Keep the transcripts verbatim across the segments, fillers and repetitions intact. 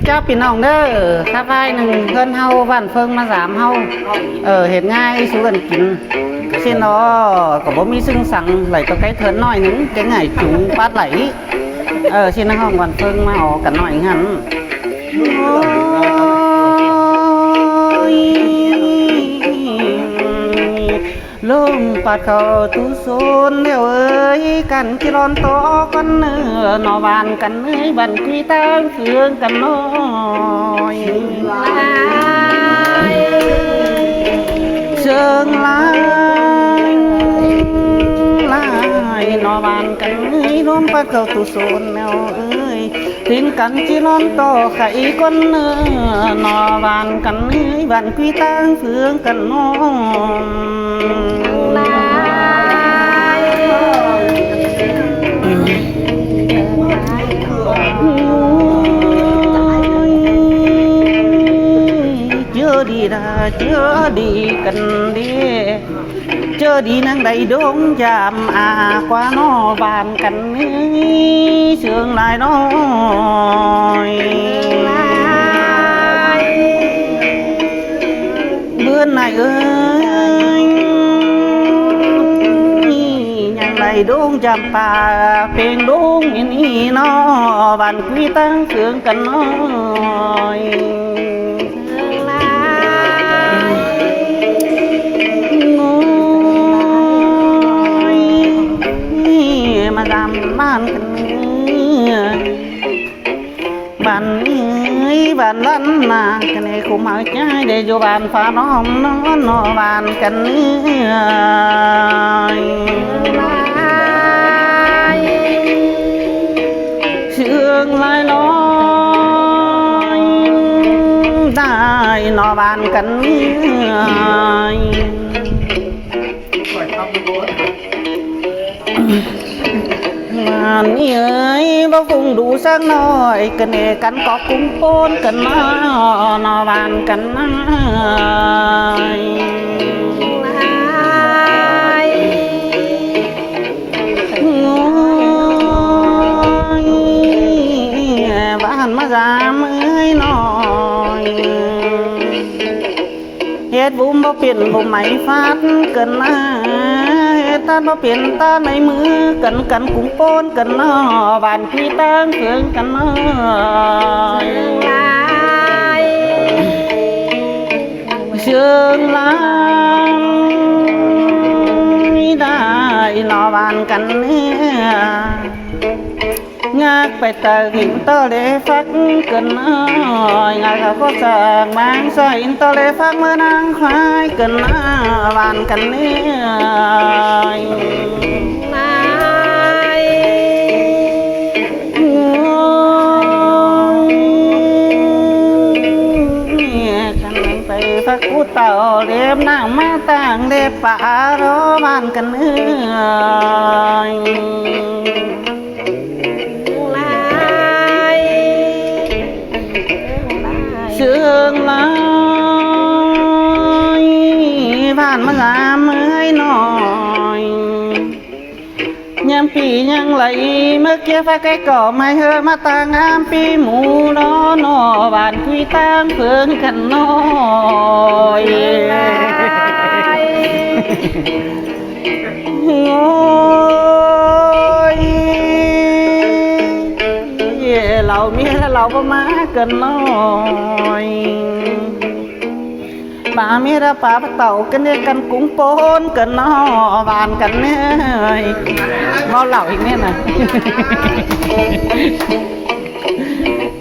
Chảu ꞌpi ꞌnọng ꞌnớ, khắp ꞌvái ꞌnưng ꞌhướn ꞌháu ꞌván ꞌphớng ꞌmá dám ꞌháu, ờ, hên ꞌngai sú ꞌgặn kin. ꞌSịn lo ꞌcọ báu ꞌmí ꞌsướng săng, đảy ꞌto cái thớn ꞌnọi ꞌnưng, cái ꞌngai chúng pát đảy. Ờ, ꞌsịn ꞌnưng ꞌhóng ꞌván ꞌphớng ꞌmá ó căn ꞌnọi ꞌngắn. Ôi, ꞌlốm pát khảu ꞌtú sốn ꞌlẹo ới, căn ꞌchí ꞌlón tó căn ꞌnớ, ꞌnọ ꞌván căn ới, ꞌván quí ꞌtáng ꞌphướng căn ꞌnọi. ꞌSướng lai, lai, ꞌnọ ꞌván căn ới, ꞌlốm pát khảu ꞌtú sốn ꞌlẹo ới. Tin căn ꞌchí ꞌlón tó khảy căn ꞌnớ, ꞌnọ ꞌván căn ới, ꞌván quí ꞌtáng ꞌphướng căn ꞌnọi. ꞌChớ đi đa, ꞌchớ đi căn đi. ꞌChớ đi ꞌnăng đảy đông dăm a ꞌquá ꞌnọ ꞌván căn ới, ꞌsướng lai ꞌnọi. Bươn ꞌnại ới, ꞌnhắng đảy đông dăm pá, pên đông ꞌnị ꞌnị ꞌnọ, ꞌván quí ꞌtáng ꞌphướng căn ꞌnọi. Ôi, ꞌmá dám ꞌván căn ới. ꞌVán ới, ꞌván lăn ꞌnạ, căn ới khum hảư ꞌchái đảy dú ꞌván phá ꞌnọm ꞌnón ꞌnọ ꞌván căn ới. ꞌSướng lai ꞌnọi, đảy ꞌnọ ꞌván căn ới. ꞌVán ới, báu khung đu sắc ꞌnọi, căn ới căn ꞌcọ khung ꞌpốn căn ꞌnọ, ꞌnọ ꞌván căn ới. Ôi, ꞌván ꞌmá dám ới ꞌnọi. Hết búm báu pên búm ꞌmạy phát căn ꞌnạ, hết tát báu pên tát ꞌmạy ꞌmứ căn, căn khung ꞌpốn căn ꞌnọ, ꞌván quí ꞌtáng ꞌphướng căn ꞌnọi. ꞌSướng lai, đảy ꞌnọ ꞌván căn ới. Ngác pay ꞌtặc ín ꞌto lê phắc căn ꞌnọi, ngác khảu ꞌcọ săng ꞌmáng sa ín ꞌto lê phắc ꞌmưa ꞌnáng khuái căn ꞌnạ, ꞌván căn ới. Ôi, căn pay phắc pú tảu lêm ꞌnáng ꞌmá ꞌtáng lê pá ꞌló ꞌván căn ới. ꞌSướng lai, ꞌván ꞌmá dám ới ꞌnọi. ꞌNhắng ꞌpi ꞌnhắng đảy ꞌmá ꞌkiế phák cái ꞌcọ ꞌmạy ꞌhớ ꞌmá ꞌtáng ám ꞌpi mú ꞌló ꞌnọ, ꞌván quí ꞌtáng ꞌphướng căn ꞌnọi. Ôi, lảu ꞌmía lảu báu ꞌmá căn ꞌnọi. Pá ꞌmía đa pá pá tảu căn ꞌnị căn cúng ꞌpốn căn ꞌnọ, ꞌván căn ꞌnị. Báu lảu ꞌnị ꞌnị.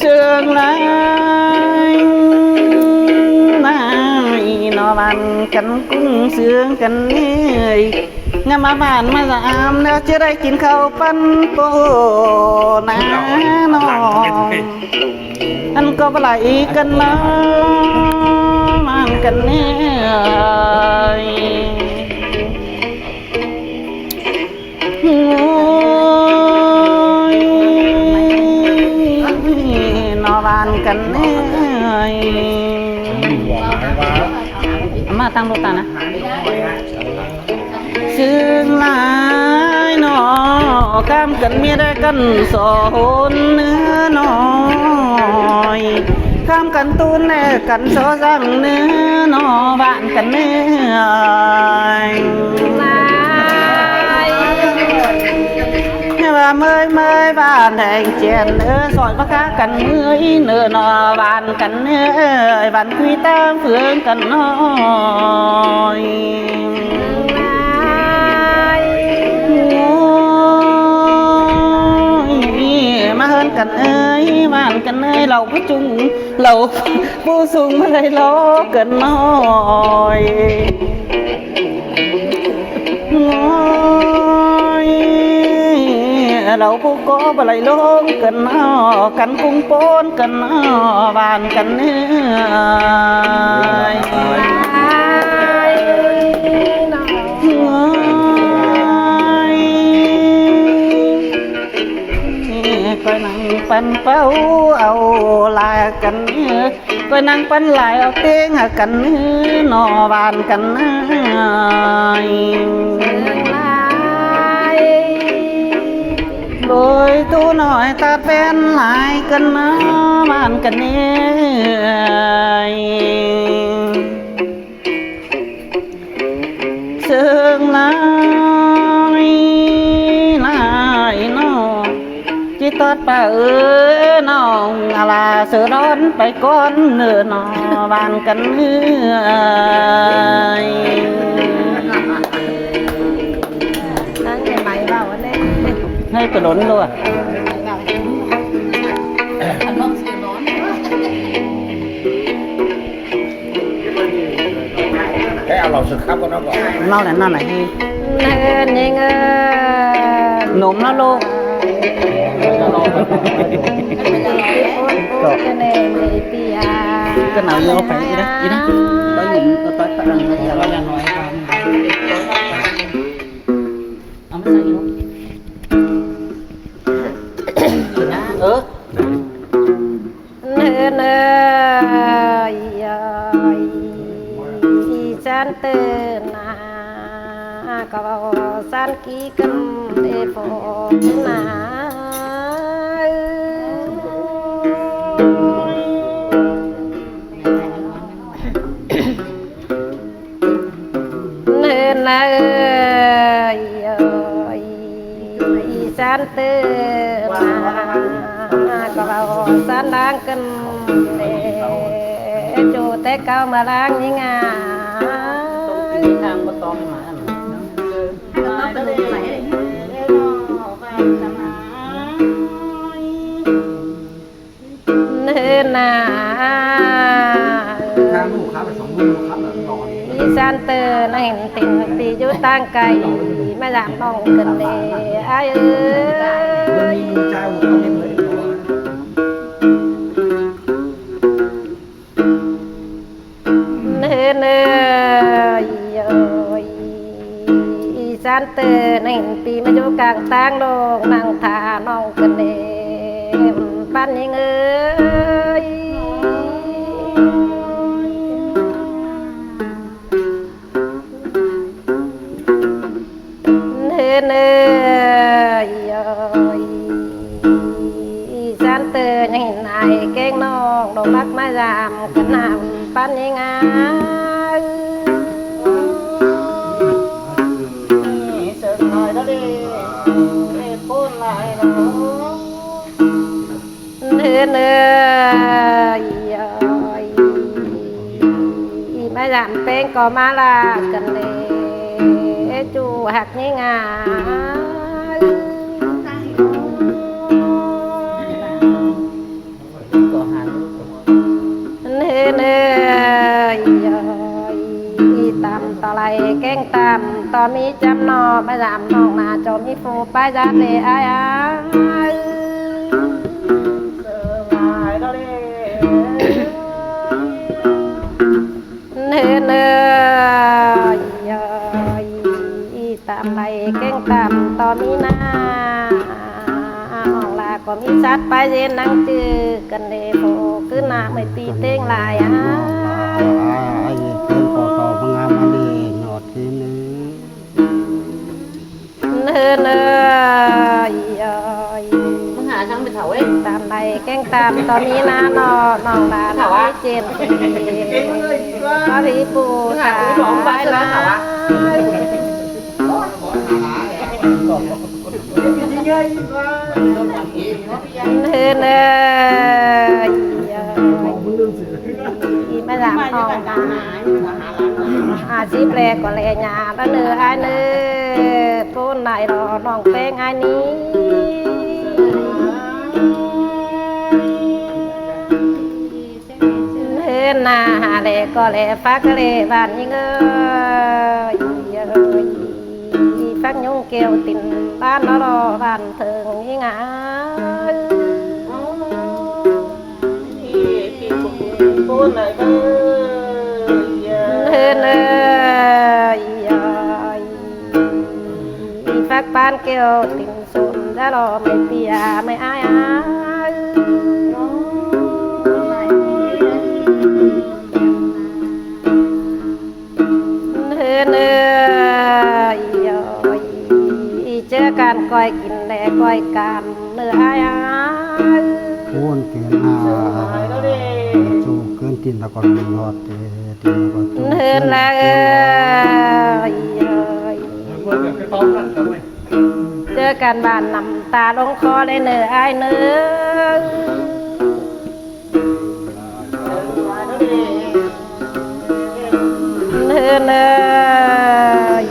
ꞌSướng lai ꞌnị ꞌnọ, ꞌván căn cúng ꞌsướng căn ꞌnị. ꞌNhá ꞌmá ꞌván ꞌmá dám ꞌnớ ꞌchí đảy kin khảu păn ꞌpộ ná ꞌnọ. Ăn ꞌcọ báu lai căn ꞌnọ, ꞌván căn ꞌnị ơi. Ôi, ꞌnọ ꞌván căn ꞌnị ơi. ꞌMá ꞌtáng ꞌlụk ta ná. ꞌSướng lai ꞌnọ, ꞌcắm căn ꞌmía đảy căn so hôn ꞌnớ ꞌnọ. Căn tun nê căn so dăng nư no ꞌván căn nư ơi. Và mơi mơi ꞌván heng chén nư sỏi bắc cá căn mơi nư no ꞌván căn nư ơi, ꞌván quy tam phương căn no ơi. Ôi, ꞌmá hơn căn ơi, ꞌván căn ơi, lảu pú chung, lảu pú sung ꞌmá đảy lo căn ơi. Ôi, lảu pú ꞌcọ ꞌmá đảy lo căn, căn cung ꞌpốn căn, ꞌván căn ơi. Ôi, coi năng păn páo au lai căn, coi năng păn lai au ꞌtếng hả căn, no ꞌván căn ơi. Đôi tu nói ta phen lai căn, ꞌván căn ơi. Sương lai lai no, ꞌchí tót pá ư no, a la sơ đón pay con nư no, ꞌván căn ơi. Hơi pá đốn luôn. Cái ao lò sơ khắp con nó gọi. Nó là nó này. Nè, nhé ngơ. Nốm nó lô. Rồi. Cái nào vô phải đi đó, đi đó. Có nhụm, có tắt tắt ăn. Ăn cái sao vậy? Ơ. Nơ nơ, ơi, ơi, ꞌí chán tơ na, ꞌcọ chán ký căn đê phô na. Nơ nơ, ơi, ơi, ꞌí chán tơ na, ꞌcọ chán lăng căn đê, ꞌchu té ꞌcọ ꞌmá lăng ꞌnhính a. Nơ na. Tháng đủ khắp là sống đủ khắp là nó đỏ đi. ꞌÍ chán tơ na hên tỉnh pi dú ꞌtáng cay, ꞌmá dám ꞌnọng căn đê, ai ơi. Trai một con đêm đấy. Nơ nơ, ơi, ơi, ꞌí chán tơ na hên pi ꞌmá dú cang ꞌtáng ꞌlống, năng thả ꞌnọng căn đê, păn ꞌnhính ơi. Nơ nơ, ơi, ơi, ꞌí chán tơ na hên ai kéng ꞌnọng, đô lắc ꞌmá dám căn nắm păn ꞌnhính a. Sớm nói đó đi, để phone lại đó. Nơ nơ, ơi, ơi, ꞌí ꞌmá dám ꞌpéng ꞌcọ ꞌmá ꞌlạ căn đê, ꞌchu ꞌhặc ꞌnhính a. Nơ nơ, ơi, ơi, ꞌí tăm ꞌto lai kéng tăm ꞌto ꞌmí chăm ꞌnọ, ꞌmá dám ꞌnọng na ꞌchọ ꞌmí phú pá dát đê ai ai. Nơ nơ, ơi, ơi, ꞌí tăm lai kéng tăm ꞌto ꞌmí na, ꞌnọng ꞌlạ ꞌcọ ꞌmí sắt pá dên năng chứ căn đê phô cứ na ꞌmơi pi ꞌtếng lai a. Ai, ai, ai, kéng ꞌcọ ꞌto ꞌmá ngắm ăn đi, ꞌnọt khi nư. Nơ nơ, ơi, ơi. Mưng hả sang bên thảo ấy. Tăm Ai kéng tam tó ꞌmí ꞌná ꞌnọ, ꞌnọng ꞌlạ ꞌmí ꞌchện ꞌtị, ꞌcọ ꞌmí pu ꞌtáng ái ꞌnạ. ꞌNhưn ơi, ꞌmá dăm ꞌnọng ꞌnạ. À, síp ꞌlẹ ꞌcọ ꞌlẹ ꞌnhá ꞌlạ ꞌnớ ái ꞌnớ, ꞌpốn lai lo ꞌnọng ꞌpéng ái ꞌnị. ꞌNhưn ꞌnạ, hả ꞌlẹ ꞌcọ ꞌlẹ phák ꞌlẹ ꞌván ꞌnhính ơi, phák ꞌnhúng keo tin ꞌván lo lo ꞌván thơng ꞌnhính ái. ꞌNhưn ơi, phák ꞌván keo tin sôm da lo ꞌmạy ꞌpi ꞌmạy ái ái. ꞌNhưn ơi, ꞌchớ căn ꞌcoi kin ꞌlẹ ꞌcoi căn ꞌnớ ái ái. ꞌPốn kin ꞌnạ, ꞌchu ꞌcứn tin ta ꞌcọ ꞌlọt ꞌtẹ tin ꞌcọ ꞌchu ꞌnhưn ꞌlạ ơi. ꞌChớ căn bản ꞌnặm ta ꞌlống khó ꞌlẹ ꞌnớ ái ꞌnớ. ꞌNhưn ơi,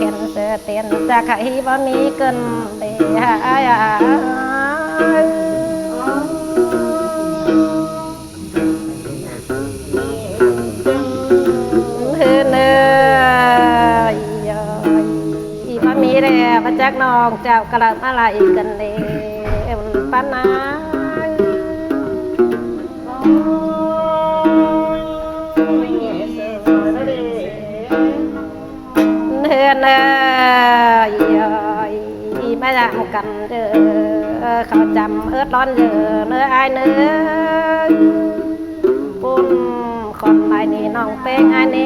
khen sơ tiên chắc hả hí báu ꞌmí ꞌcợn ꞌlẹ hả ái ái. ꞌNhưn ơi, báu ꞌmí ꞌlẹ báu chắc ꞌnọng chảu ꞌcọ ꞌlạ ꞌmá lai ꞌcợn ꞌlẹ ꞌmắn ꞌpắn ꞌnạ. ꞌNhưn ơi, ꞌmá dăm căn ꞌchớ khảu chăm ớt ꞌlón ꞌchớ ꞌnớ ái ꞌnớ. ꞌPốn khon lai ꞌnị ꞌnọng ꞌpéng ái ꞌnị.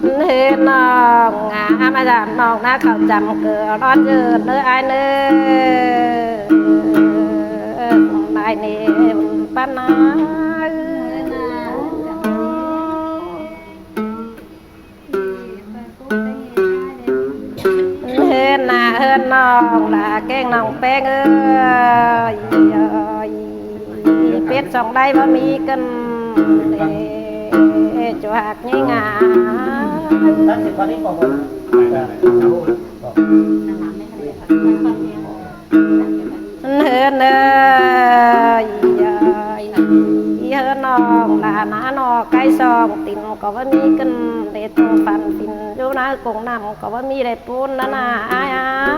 ꞌNhưn ꞌnọng ꞌnạ, ꞌmá dăm ꞌnọng ꞌnạ khảu chăm ꞌcọ ꞌlón ꞌchớ ꞌnớ ái ꞌnớ. Lai ꞌnị ꞌmắn ꞌpắn ꞌnạ. ꞌNhưn ꞌnạ, ꞌhướn ꞌnọng ꞌlạ kéng ꞌnọng ꞌpéng ơi. Pết song đáy báu ꞌmí ꞌcợn ꞌlẹ, ꞌchu hạc ꞌnhính ái. ꞌNhưn ơi, ꞌhướn ꞌnọng ꞌlạ ꞌnạ ꞌnọ cáy song tin ꞌcọ báu ꞌmí ꞌcợn ꞌlẹ, tô phăn tin dú ꞌná cống ꞌnặm ꞌcọ báu ꞌmí ꞌlẹ ꞌpốn ꞌnặn ꞌnạ ái ái.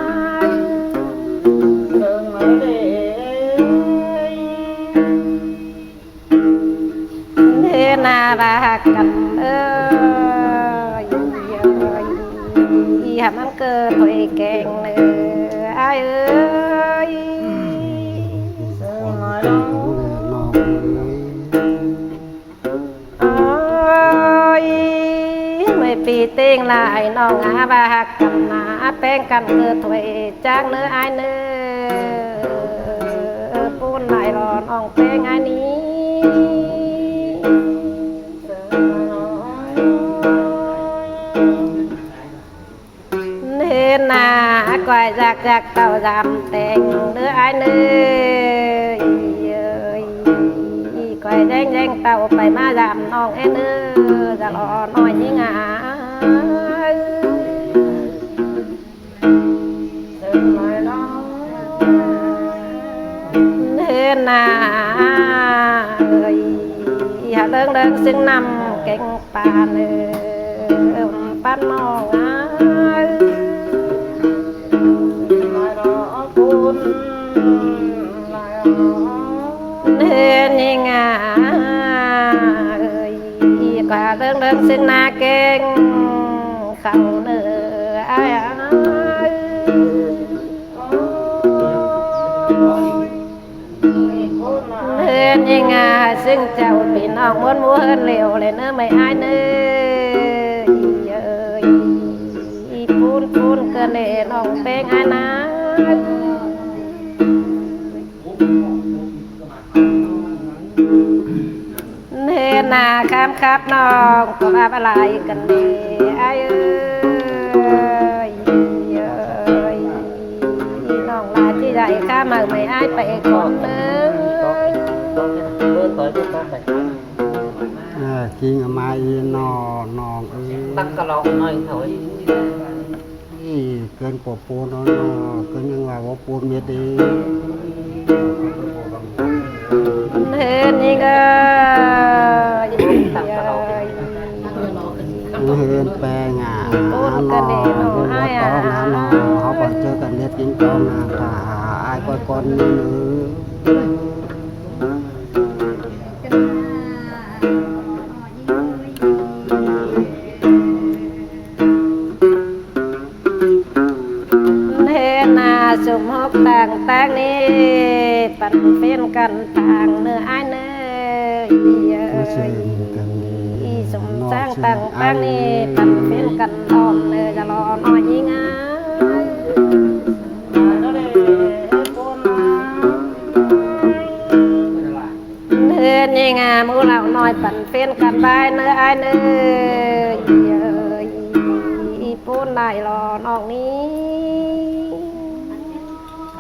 ꞌNhưn ꞌnạ ꞌva hạc căn ơi, hả ꞌmắn ꞌcọ thôi kéng ꞌnớ ái ơi. Ôi, ꞌmạy ꞌpi ꞌtếng lai ꞌnọng ꞌnạ ꞌva hạc căn ꞌnạ ꞌpéng căn ꞌcọ thôi chắng ꞌnớ ái ꞌnớ. ꞌPốn lai lo ꞌnọng ꞌpéng ái ꞌnị. ꞌNhưn ꞌnạ, ꞌcoi dặc dặc tảu dăm teng ꞌnớ ái ꞌnớ. ꞌCoi ꞌdeng ꞌdeng tảu pay ꞌmá dăm ꞌnọng ái ꞌnớ, da lo ꞌnọi ꞌnhính ái. ꞌNhưn ꞌnạ ơi, hả ꞌlớng ꞌlớng ꞌsướng ꞌnặm kéng ꞌpa ꞌnớ ꞌmắn ꞌpắn ꞌnọng ái. ꞌNhưn ꞌnhính ơi, ꞌcọ ꞌlớng ꞌlớng ꞌsướng ꞌná kéng khảu ꞌnớ ái ái. ꞌNhưn ꞌnhính ái, ꞌsướng chảu ꞌpi ꞌnọng ꞌmuôn ꞌmú ꞌhướn lẻo ꞌlẹ ꞌnớ ꞌmạy ái ꞌnớ. Ơi, Pôn cơn đe ꞌnọng ꞌpéng ai na. Hên na khám khắp ꞌnọng, ꞌcọ ắp lai cơn đe ai ơi, ơi. ꞌNọng ꞌlạ ꞌchí dạy khám hảư ꞌmạy ai pay khỏn ới. Ơ, ꞌchí ꞌmá ꞌnị ꞌnọng, ꞌnọng ới. Tắc cá lo ꞌnọi thôi. Ê, cơn ꞌcọ pôn ꞌnọ, ꞌnọ, cơn ꞌnhắng ꞌva ꞌva pôn mết đi. Hên ꞌnị ꞌcọ. Hên ꞌpéng à. Pôn cơn đe ꞌnọng ai à. Hảư ꞌcọ ꞌchớ căn ꞌnét kin ꞌcọ ꞌnọng, thả ai ꞌcọ ꞌcốn ꞌnị ꞌnớ. Hên na sum hốc tang tang ꞌnị, păn phiến căn tang ꞌnớ ai ꞌnớ. Ơ, ꞌmá ꞌsướng căn ꞌnị. Ê, sum ꞌnọng tang tang ꞌnị, păn phiến căn ꞌnọng ꞌnớ, dá lo ꞌnọi ꞌnhính ai. Hên ꞌnhính à, ꞌmú lảu ꞌnọi păn phiến căn ꞌvạy ꞌnớ ai ꞌnớ. Ê, ơi, ê, pôn lai lo ꞌnọng ꞌnị.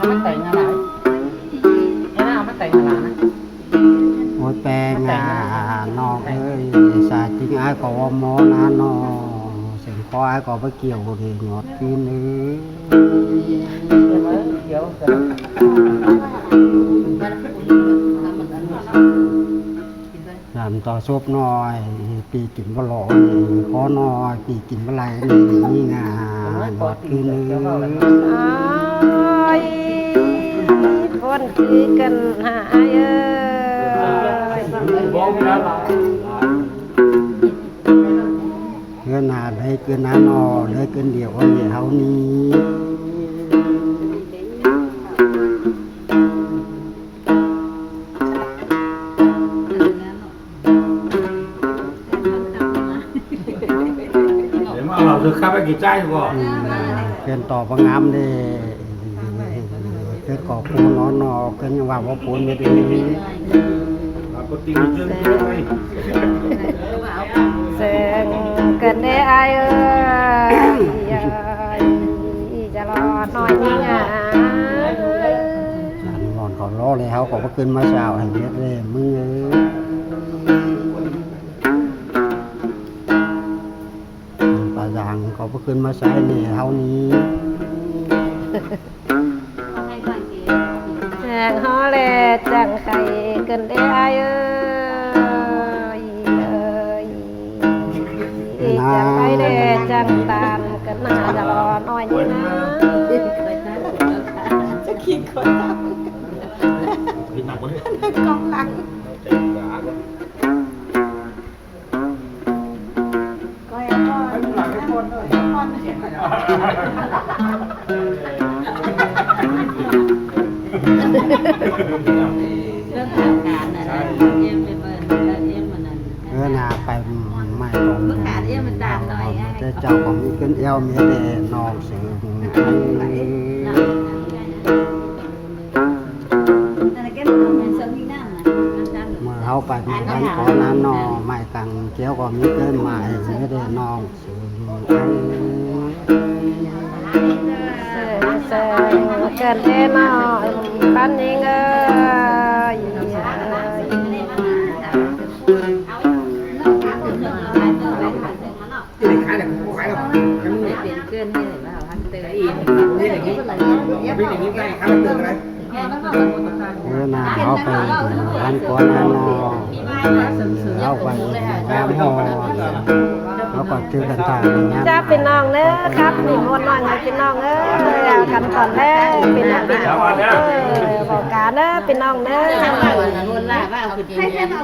Ơ, ꞌmá teng ꞌnị. Ơ, ꞌmá teng ꞌnị. Ôi, ꞌpéng à, ꞌnọng ới, sa ꞌchí ai ꞌcọ ꞌva ꞌmó na ꞌnọng. Seng khó ai ꞌcọ báu kiẻo ꞌcọ đi nhọt kin ới. Dăm ꞌto sốp ꞌnọi, pi kin báu lo ꞌnị, khó ꞌnọi, pi kin báu lai ꞌnị, ꞌnhính à, nhọt kin ới. Ôi, pôn ꞌchí căn hả ai ơi. Hên na đảy cơn na ꞌnọ, đảy cơn điêu ꞌnị ꞌháu ꞌnị. Để mà lọc được khắp cái trái của. Ư, cơn ꞌto ꞌva ngắm đi. Cơn ꞌcọ pôn ꞌnọ ꞌnọ, cơn ꞌnhắng ꞌva ꞌva pôn mết đi. Seng cơn đe ai ơi, ơi, dá lo ꞌnọi ꞌnhính à. Lỏn ꞌcọ lo ꞌlẹ, ꞌháu ꞌcọ báu cơn ꞌmá sau hảư mết ꞌlẹ ꞌmứng ới. Pá dang ꞌcọ báu cơn ꞌmá sau ꞌnị ꞌháu ꞌnị. Chang hó ꞌlẹ chang khay cơn đe ai ơi, ơi. Chang khay ꞌlẹ chang ꞌtan cơn na dá lo ꞌnọi ꞌnhính à. Chắc khi có lắm. Con lắng. Ơ, na pay ꞌmạy ꞌcọ ꞌmí, ꞌchớ ꞌchạu ꞌcọ ꞌmí cơn eo mết đi ꞌnọng ꞌsướng. ꞌMự ꞌháu pay ꞌmạy ꞌvắn ꞌcọ ꞌnặn ꞌnọ, ꞌmạy căng kéo ꞌcọ ꞌmí cơn ꞌmạy mết đi ꞌnọng ꞌsướng. Seng, seng, cơn đe ꞌnọ, păn ꞌnhính ơi. Ơ, na ꞌháu pay ꞌvắn ꞌcọ ꞌnặn ꞌnọ, ꞌháu pay ꞌvắn ꞌhó, ꞌháu ꞌcọ ꞌchư căn thả ꞌnặn. Chào ꞌpi ꞌnọng ꞌnớ, khắp ꞌnị ꞌmuôn ꞌnọi ꞌnớ ꞌpi ꞌnọng ới, căn tỏn ꞌnớ ꞌpi ꞌnọng, pi ꞌnọng ới, ꞌvạu cá ꞌnớ ꞌpi ꞌnọng ꞌnớ.